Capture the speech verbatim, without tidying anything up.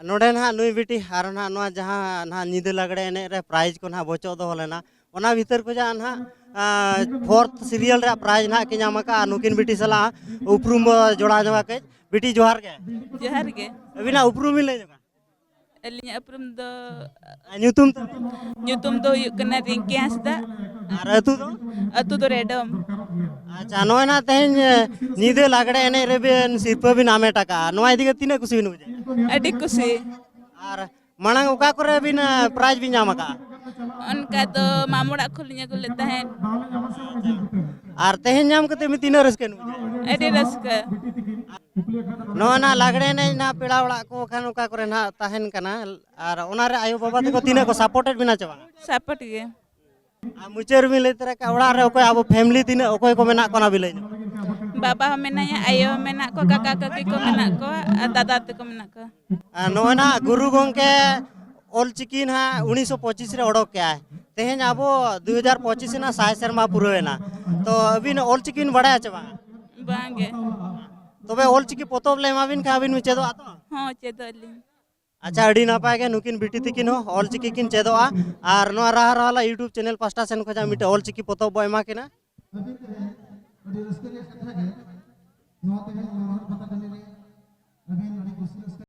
ᱱᱚᱰᱮ ᱱᱟᱦᱟᱜ ᱱᱩᱭ ᱵᱤᱴᱤ ᱟᱨ ᱱᱟᱦᱟᱜ ᱱᱚᱣᱟ ᱡᱟᱦᱟᱸ ᱱᱟᱦᱟᱜ ᱧᱤᱫᱟᱹ ᱞᱟᱜᱽᱲᱮ ᱮᱱᱮᱡ ᱨᱮ ᱯᱨᱟᱭᱤᱡᱽ ᱠᱚ ᱱᱟᱦᱟᱜ ᱵᱚᱪᱚᱜ ᱫᱚᱦᱚ ᱞᱮᱱᱟ, ᱚᱱᱟ ᱵᱷᱤᱛᱟᱹᱨ ᱠᱷᱚᱱᱟᱜ ᱱᱟᱦᱟᱜ ᱯᱷᱳᱨᱛᱷ ᱥᱤᱨᱤᱭᱟᱞ ᱨᱮᱭᱟᱜ ᱯᱨᱟᱭᱤᱡᱽ ᱱᱟᱦᱟᱜ ᱠᱤᱱ ᱧᱟᱢ ᱟᱠᱟᱫᱼᱟ᱾ ᱱᱩᱠᱤᱱ ᱵᱤᱴᱤ ᱥᱟᱞᱟᱜ ᱩᱯᱨᱩᱢ ᱵᱚ ᱡᱚᱲᱟᱣ ᱧᱚᱜᱟ ᱠᱟᱹᱡ᱾ ᱵᱤᱴᱤ, ᱡᱚᱦᱟᱨ ᱜᱮ᱾ ᱡᱚᱦᱟᱨ ᱜᱮ᱾ ᱟᱹᱵᱤᱱᱟᱜ ᱩᱯᱨᱩᱢ ᱵᱤᱱ ᱞᱟᱹᱭ ᱧᱚᱜᱟ? ᱟᱹᱞᱤᱧᱟᱜ ᱩᱯᱨᱩᱢ ᱫᱚ, ᱟᱨ ᱧᱩᱛᱩᱢ ᱛᱟᱵᱤᱱ? ᱧᱩᱛᱩᱢ ᱫᱚ ᱦᱩᱭᱩᱜ ᱠᱟᱱᱟ ᱨᱤᱝᱠᱤ ᱦᱟᱸᱥᱫᱟ᱾ ᱟᱨ ᱟᱹᱛᱩ ᱫᱚ? ᱟᱹᱛᱩ ᱫᱚ ᱨᱮᱰᱚᱢ᱾ ᱟᱪᱪᱷᱟ, ᱱᱚᱜᱼᱚᱭ ᱱᱟᱦᱟᱜ ᱛᱮᱦᱮᱧ, ᱮ, ᱧᱤᱫᱟᱹ ᱞᱟᱜᱽᱲᱮ ᱮᱱᱮᱡ ᱨᱮᱵᱤᱱ ᱥᱤᱨᱯᱟᱹ ᱵᱤᱱ ᱦᱟᱢᱮᱴ ᱟᱠᱟᱫᱼᱟ, ᱱᱚᱣᱟ ᱤᱫᱤ ᱠᱟᱛᱮ ᱛᱤᱱᱟᱹᱜ ᱠᱩᱥᱤ ᱵᱤᱱ ᱵᱩᱡᱷᱟᱹᱣᱟ? ᱟᱹᱰᱤ ᱠᱩᱥᱤ᱾ ᱟᱨ ᱢᱟᱲᱟᱝ ᱚᱠᱟ ᱠᱚᱨᱮ ᱵᱤᱱ, ᱮ, ᱯᱨᱟᱭᱤᱡᱽ ᱵᱤᱱ ᱧᱟᱢ ᱟᱠᱟᱫᱼᱟ? ᱚᱱᱠᱟ ᱫᱚ ᱢᱟᱢᱚ ᱚᱲᱟᱜ ᱠᱷᱚᱱ ᱞᱤᱧ ᱟᱹᱜᱩ ᱞᱮᱫ ᱛᱟᱦᱮᱸᱫ᱾ ᱟᱨ ᱛᱮᱦᱮᱧ ᱧᱟᱢ ᱠᱟᱛᱮ ᱵᱤᱱ ᱛᱤᱱᱟᱹᱜ ᱨᱟᱹᱥᱠᱟᱹ ᱵᱤᱱ ᱵᱩᱡᱷᱟᱹᱣᱟ? ᱟᱹᱰᱤ ᱨᱟᱹᱥᱠᱟᱹ᱾ ᱱᱚᱜᱼᱚᱭ ᱱᱟ ᱞᱟᱜᱽᱲᱮ ᱮᱱᱮᱡ ᱱᱟ ᱯᱮᱲᱟ ᱚᱲᱟᱜ ᱠᱚ ᱠᱷᱟᱱ ᱚᱠᱟ ᱠᱚᱨᱮ ᱱᱟᱦᱟᱜ ᱛᱟᱦᱮᱱ ᱠᱟᱱᱟ, ᱟᱨ ᱚᱱᱟᱨᱮ ᱟᱭᱳᱼᱵᱟᱵᱟ ᱛᱟᱠᱚ ᱛᱤᱱᱟᱹᱜ ᱠᱚ ᱥᱟᱯᱳᱨᱴᱮᱰ ᱵᱮᱱᱟ ᱪᱮ ᱵᱟᱝᱟ? ᱥᱟᱯᱳᱨᱴ ᱜᱮ᱾ ᱟᱨ ᱢᱩᱪᱟᱹᱫ ᱨᱮᱵᱤᱱ ᱞᱟᱹᱭ ᱛᱚᱨᱟ ᱠᱮᱜᱼᱟ, ᱚᱲᱟᱜ ᱨᱮ ᱚᱠᱚᱭ ᱟᱵᱚ ᱯᱷᱮᱢᱤᱞᱤ ᱛᱤᱱᱟᱹᱜ, ᱚᱠᱚᱭ ᱠᱚ ᱢᱮᱱᱟᱜ ᱠᱚᱣᱟ, ᱚᱱᱟ ᱵᱤᱱ ᱞᱟᱹᱭ ᱧᱚᱜ? ᱵᱟᱵᱟ ᱦᱚᱸ ᱢᱮᱱᱟᱭᱟ, ᱟᱭᱳ ᱦᱚᱸ ᱢᱮᱱᱟᱜ ᱠᱚᱣᱟ, ᱠᱟᱠᱟ ᱠᱟᱠᱤ ᱠᱚ ᱢᱮᱱᱟᱜ ᱠᱚᱣᱟ, ᱟᱨ ᱫᱟᱫᱟ ᱛᱟᱠᱚ ᱢᱮᱱᱟᱜ ᱠᱚᱣᱟ᱾ ᱟᱨ ᱱᱚᱜᱼᱚᱭ ᱱᱟᱦᱟᱜ ᱜᱩᱨᱩ ᱜᱚᱢᱠᱮ ᱚᱞᱪᱤᱠᱤ ᱱᱟᱦᱟᱜ ᱩᱱᱤᱥᱥᱚ ᱯᱚᱸᱪᱤᱥ ᱨᱮ ᱚᱰᱚᱠ ᱠᱮᱜᱼᱟᱭ, ᱛᱮᱦᱮᱧ ᱟᱵᱚ ᱫᱩ ᱦᱟᱡᱟᱨ ᱯᱚᱸᱪᱤᱥ ᱨᱮᱱᱟᱜ ᱥᱟᱭ ᱥᱮᱨᱢᱟ ᱯᱩᱨᱟᱹᱣ ᱮᱱᱟ᱾ ᱛᱚ ᱟᱹᱵᱤᱱ ᱚᱞᱪᱤᱠᱤ ᱵᱤᱱ ᱵᱟᱲᱟᱭᱟ ᱪᱮ ᱵᱟᱝᱟ? ᱵᱟᱝᱜᱮ᱾ ᱛᱚᱵᱮ ᱚᱞᱪᱤᱠᱤ ᱯᱚᱛᱚᱵ ᱞᱮ ᱮᱢᱟ ᱵᱤᱱ ᱠᱷᱟᱱ ᱟᱹᱵᱤᱱ ᱵᱤᱱ ᱪᱮᱫᱚᱜᱼᱟ ᱛᱚ? ᱦᱚᱸ, ᱪᱮᱫᱚᱜ ᱟᱹᱞᱤᱧ᱾ ᱟᱪᱪᱷᱟ, ᱟᱹᱰᱤ ᱱᱟᱯᱟᱭ ᱜᱮ, ᱱᱩᱠᱤᱱ ᱵᱤᱴᱤ ᱛᱤᱠᱤᱱ ᱦᱚᱸ ᱚᱞᱪᱤᱠᱤ ᱠᱤᱱ ᱪᱮᱫᱚᱜᱼᱟ᱾ ᱟᱨ ᱱᱚᱣᱟ ᱨᱟᱦᱟ ᱨᱟᱦᱟᱞᱟ YouTube ᱪᱮᱱᱮᱞ ᱯᱟᱥᱴᱟ ᱥᱮᱱ ᱠᱷᱚᱱᱟᱜ ᱢᱤᱫᱴᱮᱱ ᱚᱞᱪᱤᱠᱤ ᱯᱚᱛᱚᱵ ᱵᱚ ᱮᱢᱟ ᱠᱤᱱᱟ᱾ ᱟᱹᱰᱤ ᱨᱟᱹᱥᱠᱟᱹ ᱨᱮᱭᱟᱜ ᱠᱟᱛᱷᱟ ᱜᱮ, ᱱᱚᱣᱟ ᱛᱮᱦᱮᱧ ᱱᱚᱣᱟ ᱨᱚᱦᱚᱲ ᱯᱟᱛᱟ ᱴᱟᱺᱰᱤ ᱨᱮ ᱟᱹᱵᱤᱱ ᱟᱹᱰᱤ ᱠᱩᱥᱤ ᱨᱟᱹᱥᱠᱟᱹ